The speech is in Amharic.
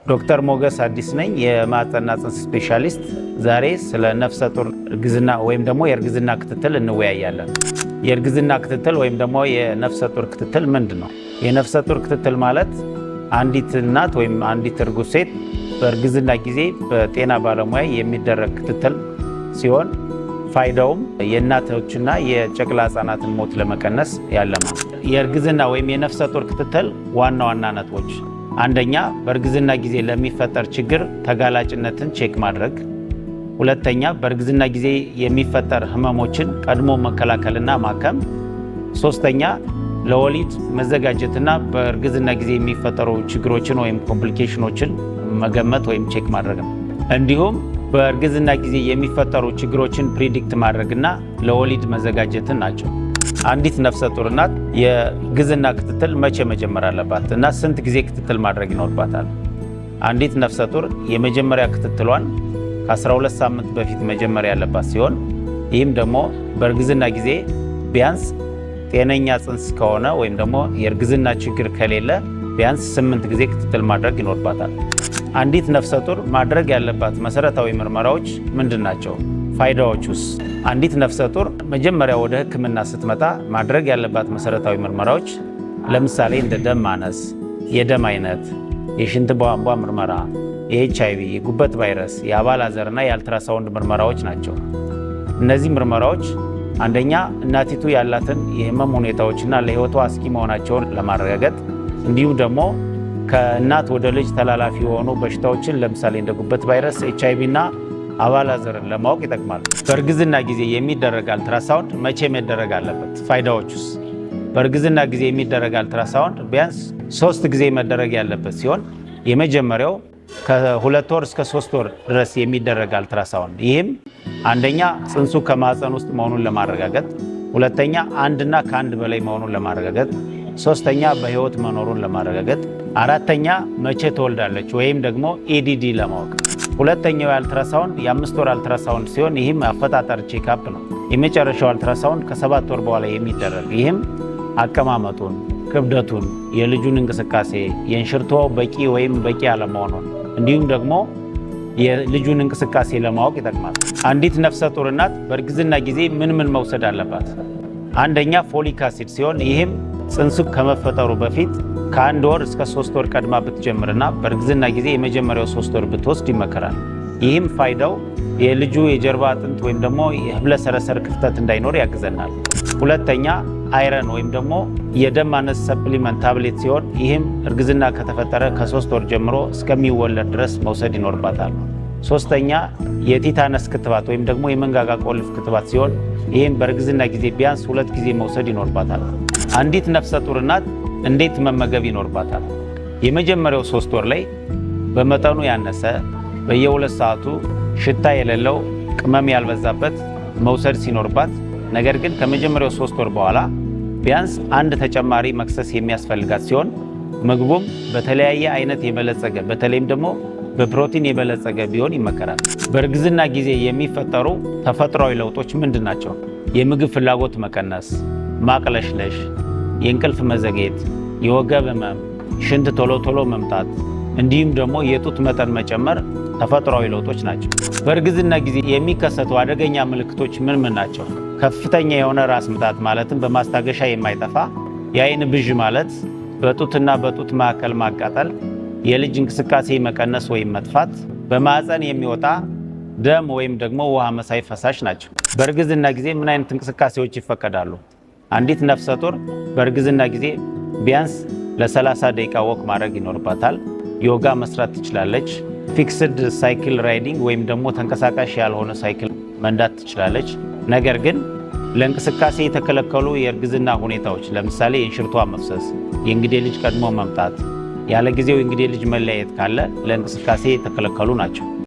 ዶክተር ሞገስ አዲስ ነኝ፣ የማህጸንና ጽንስ ስፔሻሊስት። ዛሬ ስለ ነፍሰ ጡር እርግዝና ወይም ደግሞ የእርግዝና ክትትል እንወያያለን። የእርግዝና ክትትል ወይም ደግሞ የነፍሰ ጡር ክትትል ምንድን ነው? የነፍሰ ጡር ክትትል ማለት አንዲት እናት ወይም አንዲት እርጉዝ ሴት በእርግዝና ጊዜ በጤና ባለሙያ የሚደረግ ክትትል ሲሆን ፋይዳውም የእናቶችና የጨቅላ ህጻናትን ሞት ለመቀነስ ያለመ ነው። የእርግዝና ወይም የነፍሰ ጡር ክትትል ዋና ዋና ነጥቦች፣ አንደኛ፣ በእርግዝና ጊዜ ለሚፈጠር ችግር ተጋላጭነትን check ማድረግ፣ ሁለተኛ፣ በእርግዝና ጊዜ የሚፈጠር ህመሞችን ቀድሞ መከላከልና ማከም፣ ሶስተኛ፣ ለወሊድ መዘጋጀትና በእርግዝና ጊዜ የሚፈጠሩ ችግሮችን ወይም complication ኦችን መገመት ወይም check ማድረግ ነው። እንዲሁም በእርግዝና ጊዜ የሚፈጠሩ ችግሮችን predict ማድረግና ለወሊድ መዘጋጀትን ናቸው። አንዲት ነፍሰ ጡር እናት የእርግዝና ክትትል መቼ መጀመር አለባት እና ስንት ጊዜ ክትትል ማድረግ ይኖርባታል? አንዲት ነፍሰ ጡር የመጀመሪያ ክትትሏን ከ12 ሳምንት በፊት መጀመር ያለባት ሲሆን ይህም ደግሞ በእርግዝና ጊዜ ቢያንስ ጤነኛ ጽንስ ከሆነ ወይም ደግሞ የእርግዝና ችግር ከሌለ ቢያንስ 8 ጊዜ ክትትል ማድረግ ይኖርባታል። አንዲት ነፍሰ ጡር ማድረግ ያለባት መሰረታዊ ምርመራዎች ምንድን ናቸው? ፋይዳዎቹስ? አንዲት ነፍሰ ጡር መጀመሪያ ወደ ሕክምና ስትመጣ ማድረግ ያለባት መሰረታዊ ምርመራዎች ለምሳሌ እንደ ደም ማነስ፣ የደም አይነት፣ የሽንት ቧንቧ ምርመራ፣ የኤችአይቪ፣ የጉበት ቫይረስ፣ የአባላዘርና የአልትራሳውንድ ምርመራዎች ናቸው። እነዚህ ምርመራዎች አንደኛ፣ እናቲቱ ያላትን የህመም ሁኔታዎችና ለህይወቷ አስጊ መሆናቸውን ለማረጋገጥ፣ እንዲሁም ደግሞ ከእናት ወደ ልጅ ተላላፊ የሆኑ በሽታዎችን ለምሳሌ እንደ ጉበት ቫይረስ፣ ኤችአይቪ እና አባላዘርን ለማወቅ ይጠቅማል። በእርግዝና ጊዜ የሚደረግ አልትራሳውንድ መቼ መደረግ አለበት? ፋይዳዎቹስ? በእርግዝና ጊዜ የሚደረግ አልትራሳውንድ ቢያንስ 3 ጊዜ መደረግ ያለበት ሲሆን የመጀመሪያው ከ2 ወር እስከ 3 ወር ድረስ የሚደረግ አልትራሳውንድ። ይህም አንደኛ፣ ጽንሱ ከማህፀን ውስጥ መሆኑን ለማረጋገጥ፣ ሁለተኛ፣ አንድና ከአንድ በላይ መሆኑን ለማረጋገጥ፣ ሶስተኛ፣ በህይወት መኖሩን ለማረጋገጥ፣ አራተኛ፣ መቼ ትወልዳለች ወይም ደግሞ EDD ለማወቅ። ሁለተኛው የአልትራሳውንድ የ5 ወር አልትራሳውንድ ሲሆን ይህም አፈጣጠር checkup ነው። የመጨረሻው አልትራሳውንድ ከ7 ወር በኋላ የሚደረግ፣ ይህም አቀማመጡን፣ ክብደቱን፣ የልጁን እንቅስቃሴ፣ የእንሽርት ውሃው በቂ ወይም በቂ አለመሆኑን እንዲሁም ደግሞ የልጁን እንቅስቃሴ ለማወቅ ይጠቅማል። አንዲት ነፍሰ ጡር እናት በእርግዝና ጊዜ ምን ምን መውሰድ አለባት? አንደኛ፣ folic acid ሲሆን ይህም ጽንሱ ከመፈጠሩ በፊት ከ1 ወር እስከ 3 ወር ቀድማ ብትጀምርና በእርግዝና ጊዜ የመጀመሪያው 3 ወር ብትወስድ ይመከራል። ይህም ፋይዳው የልጁ የጀርባ አጥንት ወይም ደግሞ የህብለ ሰረሰር ክፍተት እንዳይኖር ያግዘናል። ሁለተኛ፣ iron ወይም ደግሞ የደም ማነስ supplement tablet ሲሆን ይህም እርግዝና ከተፈጠረ ከ3 ወር ጀምሮ እስከሚወለድ ድረስ መውሰድ ይኖርባታል። ሶስተኛ፣ የቲታነስ ክትባት ወይም ደግሞ የመንጋጋ ቆልፍ ክትባት ሲሆን ይህም በእርግዝና ጊዜ ቢያንስ ሁለት ጊዜ መውሰድ ይኖርባታል። አንዲት ነፍሰ ጡር እናት እንዴት መመገብ ይኖርባታል? የመጀመሪያው 3 ወር ላይ በመጠኑ ያነሰ፣ በየ2 ሰዓቱ፣ ሽታ የሌለው፣ ቅመም ያልበዛበት መውሰድ ሲኖርባት፣ ነገር ግን ከመጀመሪያው 3 ወር በኋላ ቢያንስ አንድ ተጨማሪ መክሰስ የሚያስፈልጋት ሲሆን ምግቡም በተለያየ አይነት የበለጸገ፣ በተለይም ደግሞ በፕሮቲን የበለጸገ ቢሆን ይመከራል። በእርግዝና ጊዜ የሚፈጠሩ ተፈጥሯዊ ለውጦች ምንድን ናቸው? የምግብ ፍላጎት መቀነስ፣ ማቅለሽለሽ፣ የእንቅልፍ መዘግየት፣ የወገብ ህመም፣ ሽንት ቶሎ ቶሎ መምጣት እንዲሁም ደግሞ የጡት መጠን መጨመር ተፈጥሯዊ ለውጦች ናቸው። በእርግዝና ጊዜ የሚከሰቱ አደገኛ ምልክቶች ምን ምን ናቸው? ከፍተኛ የሆነ ራስ ምታት፣ ማለትም በማስታገሻ የማይጠፋ፣ የአይን ብዥ ማለት፣ በጡትና በጡት መካከል ማቃጠል፣ የልጅ እንቅስቃሴ መቀነስ ወይም መጥፋት፣ በማህፀን የሚወጣ ደም ወይም ደግሞ ውሃ መሳይ ፈሳሽ ናቸው። በእርግዝና ጊዜ ምን አይነት እንቅስቃሴዎች ይፈቀዳሉ? አንዲት ነፍሰ ጡር በእርግዝና ጊዜ ቢያንስ ለ30 ደቂቃ walk ማድረግ ይኖርባታል። ዮጋ መስራት ትችላለች። Fixed cycle riding ወይም ደግሞ ተንቀሳቃሽ ያልሆነ ሳይክል መንዳት ትችላለች። ነገር ግን ለእንቅስቃሴ የተከለከሉ የእርግዝና ሁኔታዎች ለምሳሌ የእንሽርት ውሃ መፍሰስ፣ የእንግዴ ልጅ ቀድሞ መምጣት፣ ያለ ጊዜው የእንግዴ ልጅ መለያየት ካለ ለእንቅስቃሴ የተከለከሉ ናቸው።